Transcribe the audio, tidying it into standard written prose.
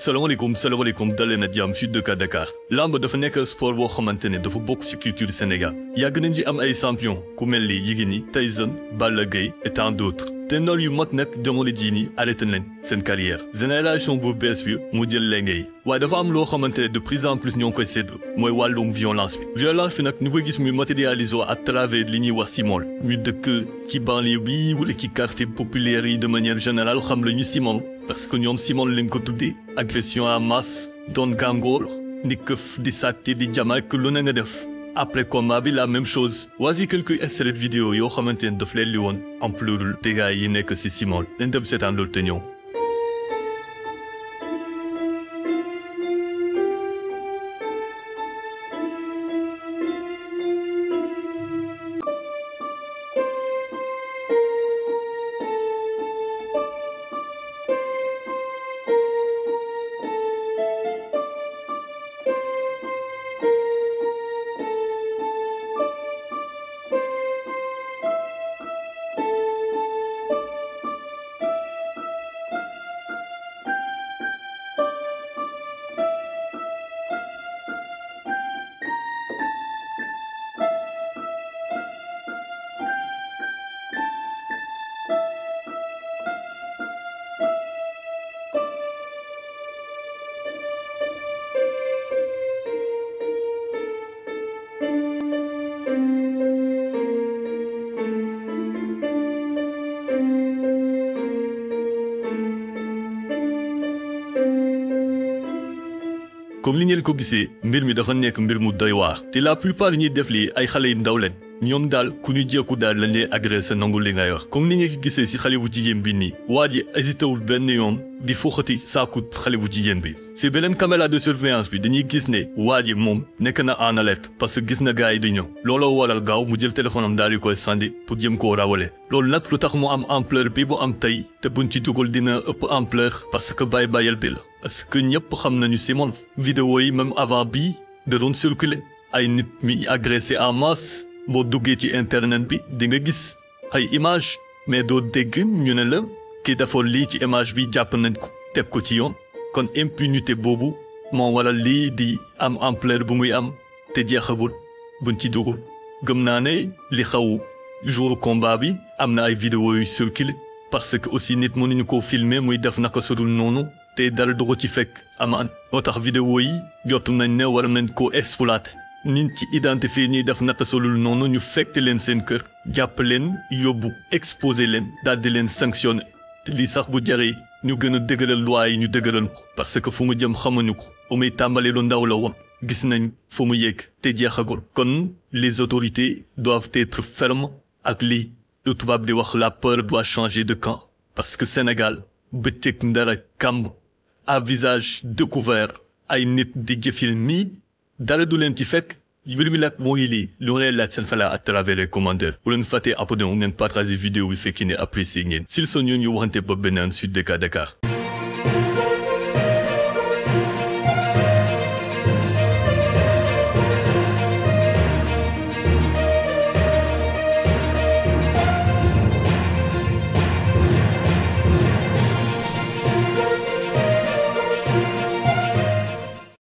salaamaaleykum dalee na jàmm Sud de Dakar lamb dafa nekk sport boo xamante ne dafa bokk ci culture Sénégal yàgg nañ ci am ay champion ku mel ni Yékini Tyson Balla Gaye et tant d'autres te noor yu mag nag jamono jii nii arrêté nañ seen carrière génération bu bees bi mu jël lenge yi waaye dafa am loo xamante ne de plus en plus ñoo ngi koy séddoo mooy wàllum violence bi nag ñu koy gis muy matérialisé à travers li ñuy wax simol ñu dëkk ci banlieue bi wala ci quartier populaire yi de manière générale xam la ñu simol parce que ñoom simol lañ ko tuddee agression à masse doon gàngoor di këf di sàcc di jamaak lu ne nga def après combat bi la même chose voici quelques extraits vidéo yoo xamante ne daf leen li woon ampleur dégâts yi nekk ci simol leen dem seetaan loolu te ñëw. comme li ngeen ko gisee mbir mi dafa nekk mbir mu doy waar te la plupart ñuy def lii ay xale yu ndaw leen ñoom daal ku ñu jékku daal lañ lay agressé nangu li ngay wax comme ni nga ko gisee si xale bu jigéen bi nii waa ji hésité wul benn yoon di foxati saakut xale bu jigéen bi si beneen caméra de surveillance bi dañuy gis ne waa ji moom nekk na en alerte parce que gis na gars yi di ñëw looloo waral gaaw mu jël téléphone am daal di koy sànni pour jëm koo rawale loolu nag lu tax mu am ampleur bi bu am tey te buñ ci dugal dina ëpp ampleur parce que bàyyil bi la parce que ñëpp xam nañu Simon vidéo yi même avant bii da doon circuler ay nit mi agressé en masse boo duggee ci internet bi di nga gis ay image mais doo dégg ñu ne la kii dafa lii ci image bi jàpp nañ ko teg ko ci yoon kon impunité boobu moo waral lii di am ampleur bu muy am te jeexagul buñ ci dugul gëm naa ne li xaw jour combat bi am na ay vidéo yu circulé parce que aussi nit mënuñu koo filmer muy def naka sudul noonu te dara du ko ci fekk amaan moo tax vidéo yi jotu nañ ne war nañ koo exploiter nit ci identifier ñuy def naka solul noonu ñu fekk leen seen kër jàpp leen yóbbu exposer leen daal di leen sanctionner te lii sax bu jaree ñu gën a dëgëral loi yi ñu dëgëral ko parce que fu mu jëm xamuñu ko bu muy tàmbali lu ndaw la woon gis nañ fu mu yegg te jeexagul kon les autorités doivent être fermes ak lii lu tubaab di wax la peur doit changer de camp parce que Sénégal bëccëg ndara kàmb à visage découvert ay nit di jëfil nii dara du leen ci fekk mbir mi nag mooy lii lu ngeen laaj seen xalaat à travers les commentaires bu leen fàttee abonné ngeen partager vidéo bi fekki ne apprécié ngeen s'il sont ñu waxante ba beneen Sud de Dakar